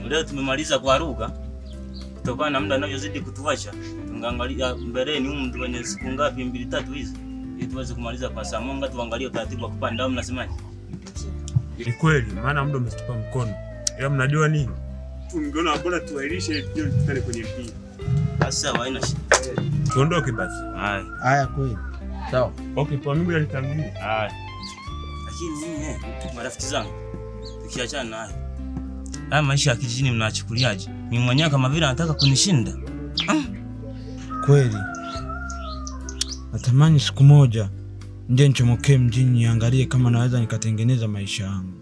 Leo tumemaliza kwa lugha. Kutokana na muda unavyozidi kutuacha, tungaangalia mbeleni humu kwenye siku ngapi, mbili tatu hizi, ili tuweze kumaliza kwa saa moja, tuangalie utaratibu wa kupanda au mnasemaje? Ni kweli, maana muda umetupa mkono. Ila mnajua nini? Tungeona bora tuahirishe ili tuje tukutane kwenye mpira. Basi sawa, haina shida. Tuondoke basi. Haya. Haya kweli. Sawa. Okay, kwa mimi nalitangulia. Haya. Lakini mimi marafiki zangu, tukiachana na hayo. Haya maisha ya kijijini mnachukuliaje? Mimi mwenyewe kama vile anataka kunishinda. Kweli. Natamani siku moja nje nichomokee mjini niangalie kama naweza nikatengeneza maisha yangu.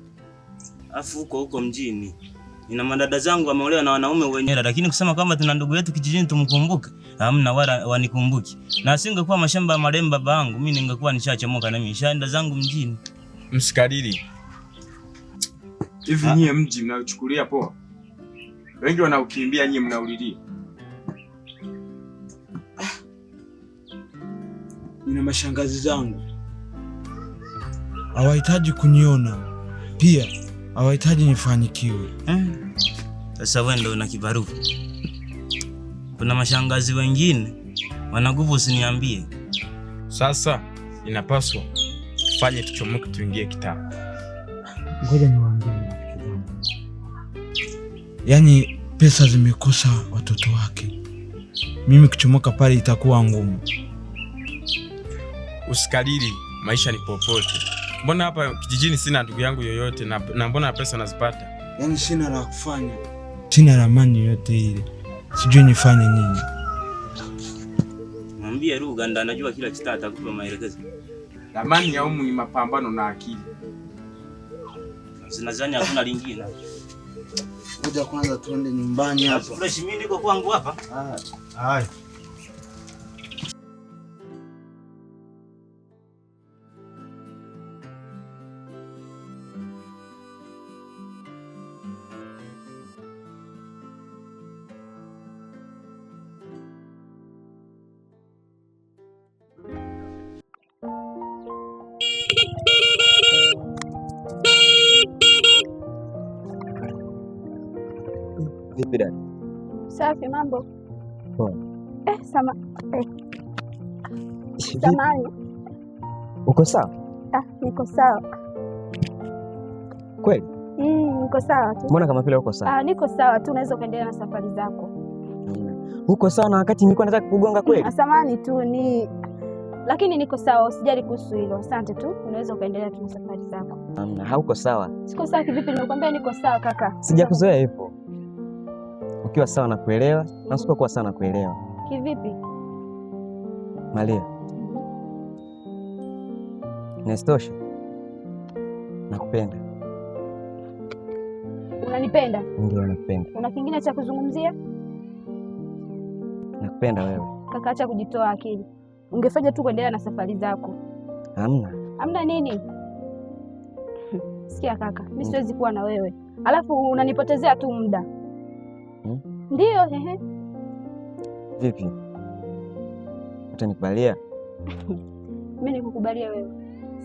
Afu huko huko mjini nina madada zangu wameolewa na wanaume wenyewe, lakini kusema kwamba tuna ndugu yetu kijijini tumkumbuke, hamna wala wanikumbuki. Na asingekuwa mashamba ya marehemu baba yangu, mimi ningekuwa nishachomoka na mimi nishaenda zangu mjini. Msikariri hivi nyie mji mnaochukulia poa, wengi wanaukimbia, nyie mnaulilia. Nina mashangazi zangu hawahitaji kuniona, pia hawahitaji nifanikiwe. Sasa wewe ndio una kibarua. Kuna mashangazi wengine wana nguvu, usiniambie. Sasa inapaswa tufanye tuchomoke, tuingie kitaa. Ngoja niwaambie marafiki zangu, yaani pesa zimekosa watoto wake. Mimi kuchomoka pale itakuwa ngumu. Usikariri, maisha ni popote. Mbona hapa kijijini sina ndugu yangu yoyote na mbona pesa nazipata? Yaani sina la kufanya, sina ramani yoyote ile, sijui nifanye nini. Mwambie Ruga ndo anajua kila kitu, atakupa maelekezo. Ramani ya umu ni mapambano na akili. Zinazani hakuna lingine. Ngoja kwanza tuende nyumbani hapa. Fresh, mimi niko kwangu hapa. Haya. Vipi dada? Safi, mambo. Poa. Eh, samahani. Uko sawa? Ah, niko sawa. Kweli? Niko sawa tu. Mbona kama vile uko sawa? Ah, niko sawa tu, unaweza ukaendelea na safari zako. Uko sawa na wakati nilikuwa nataka kukugonga kweli? Samahani tu ni lakini niko sawa, usijali kuhusu hilo. Asante tu, unaweza ukaendelea tu na safari zako. Hamna, hauko sawa. Siko sawa kivipi? Nimekuambia niko sawa kaka. Sijakuzoea hivyo. Ukiwa sawa na kuelewa na usipokuwa sawa na kuelewa. Kivipi? Maria. Na isitoshe, nakupenda. Unanipenda? Ndio, nakupenda. Una kingine cha kuzungumzia? Nakupenda wewe. Kaka, acha kujitoa akili. Ungefanya tu kuendelea na safari zako. Hamna. Hamna nini? Sikia kaka, mimi siwezi kuwa na wewe. Alafu unanipotezea tu muda. Ndio, ehe. Vipi? Utanikubalia? Mimi nikukubalia wewe?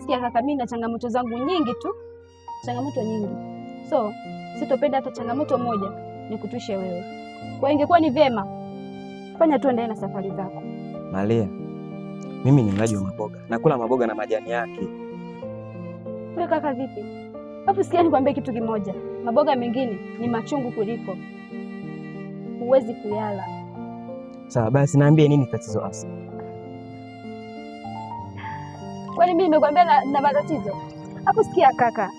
Sikia kaka, mimi na changamoto zangu nyingi tu. Changamoto nyingi. So, sitopenda hata changamoto moja nikutushe wewe. Kwa ingekuwa ni vyema fanya tu endelee na safari zako. Maria, mimi ni mlaji wa maboga. Nakula maboga na majani yake. Wewe kaka vipi? Alafu sikia nikwambie kitu kimoja. Maboga mengine ni machungu kuliko. Huwezi kuyala. Sawa basi, naambie nini tatizo hasa? Kwani mimi nimekwambia na matatizo? Hapo sikia kaka,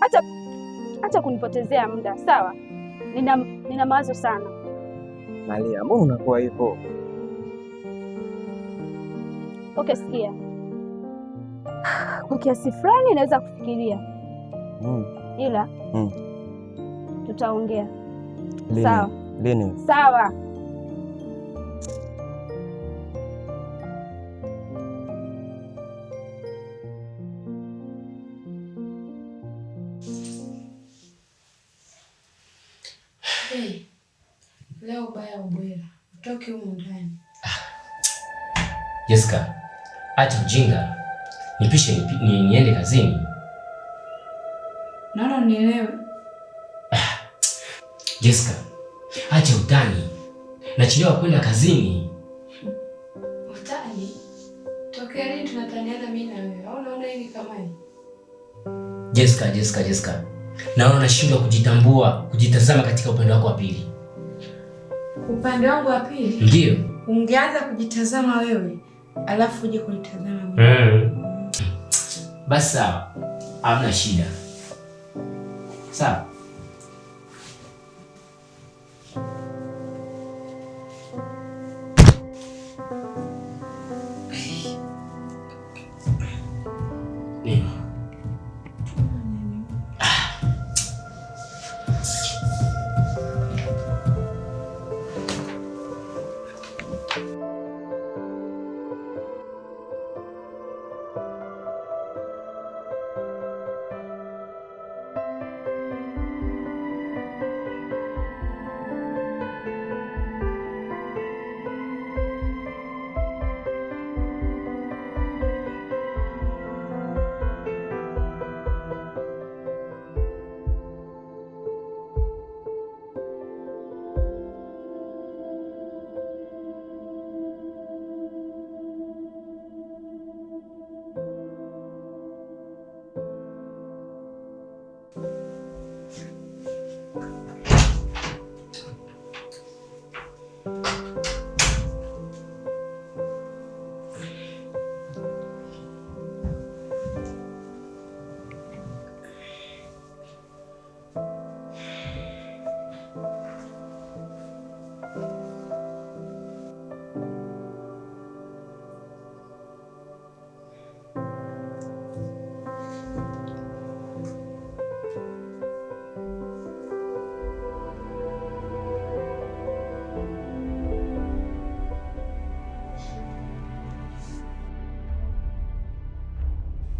acha kunipotezea muda, sawa? Nina mawazo sana. Maria, mbona unakuwa hivyo? Okay, sikia. Kwa kiasi fulani naweza kufikiria. Ila tutaongea. Lini? Sawa. Lini? Sawa. Hey, leo baya ubwela, utoke humu ndani. Jessica, acha ujinga, nipishe niende kazini. Naona unielewe. Jessica, Acha utani. Nachelewa kwenda kazini. Utani? Tokea lini tunataniana mimi na wewe? Au unaona hivi kama ni? Jessica. Naona nashindwa kujitambua, kujitazama katika upande wako wa pili. Upande wangu wa pili? Ndio. Ungeanza kujitazama wewe, alafu uje kunitazama mimi. Basi sawa. Hamna shida. Sawa. Nini?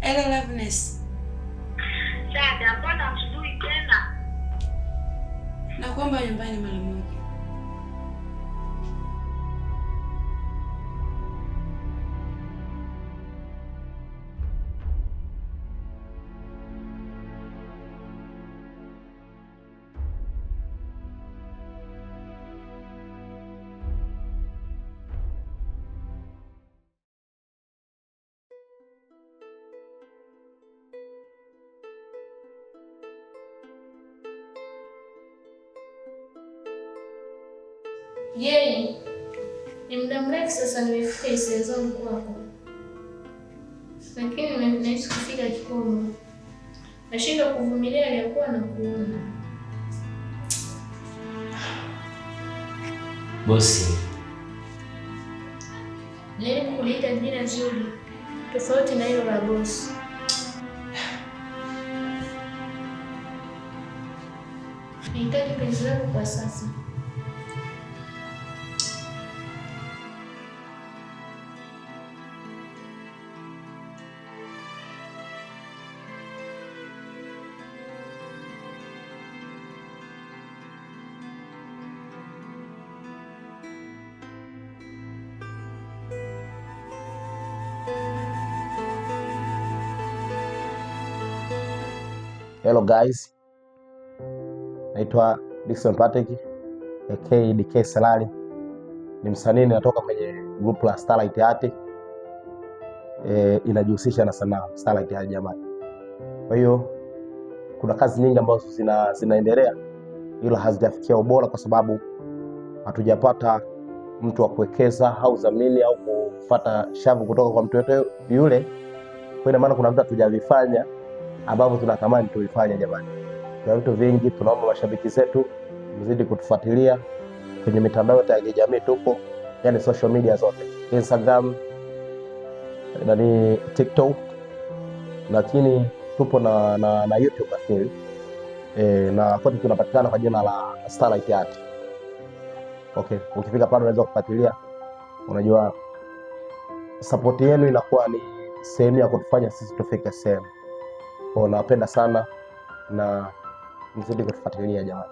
Hello Loveness. Dada, mbona asubuhi tena? Nakuomba nyumbani mara moja. Jei, ni muda mrefu sasa nimefika hisia zangu kwako, lakini nahisi kufika kikomo. Nashindwa kuvumilia aliyokuwa na kuona. Bosi, jaribu kuliita jina zuri tofauti na hilo la bosi. Nahitaji penzi lako kwa sasa. Hello guys, naitwa Dickson Patrick aka DK Salali, ni msanii natoka kwenye group la Starlight Art. Inajihusisha na sanaa Starlight Art jamani. Kwa hiyo kuna kazi nyingi ambazo zinaendelea ila hazijafikia ubora kwa sababu hatujapata mtu wa kuwekeza au dhamini au kufuata shavu kutoka kwa mtu yote yule. Kwa ina maana kuna vitu hatujavifanya ambavyo tunatamani tuifanye jamani. Kuna vitu vingi, tunaomba mashabiki zetu mzidi kutufuatilia kwenye mitandao yote ya kijamii tupo, yani social media zote, Instagram, nani, TikTok, lakini tupo na YouTube nafikiri. Na kote tunapatikana kwa jina la Starlight Art. Okay, ukifika pale unaweza kufuatilia. Unajua support yenu inakuwa ni sehemu ya kutufanya sisi tufike sehemu. Kwa nawapenda sana na mzidi kutufuatilia jamani.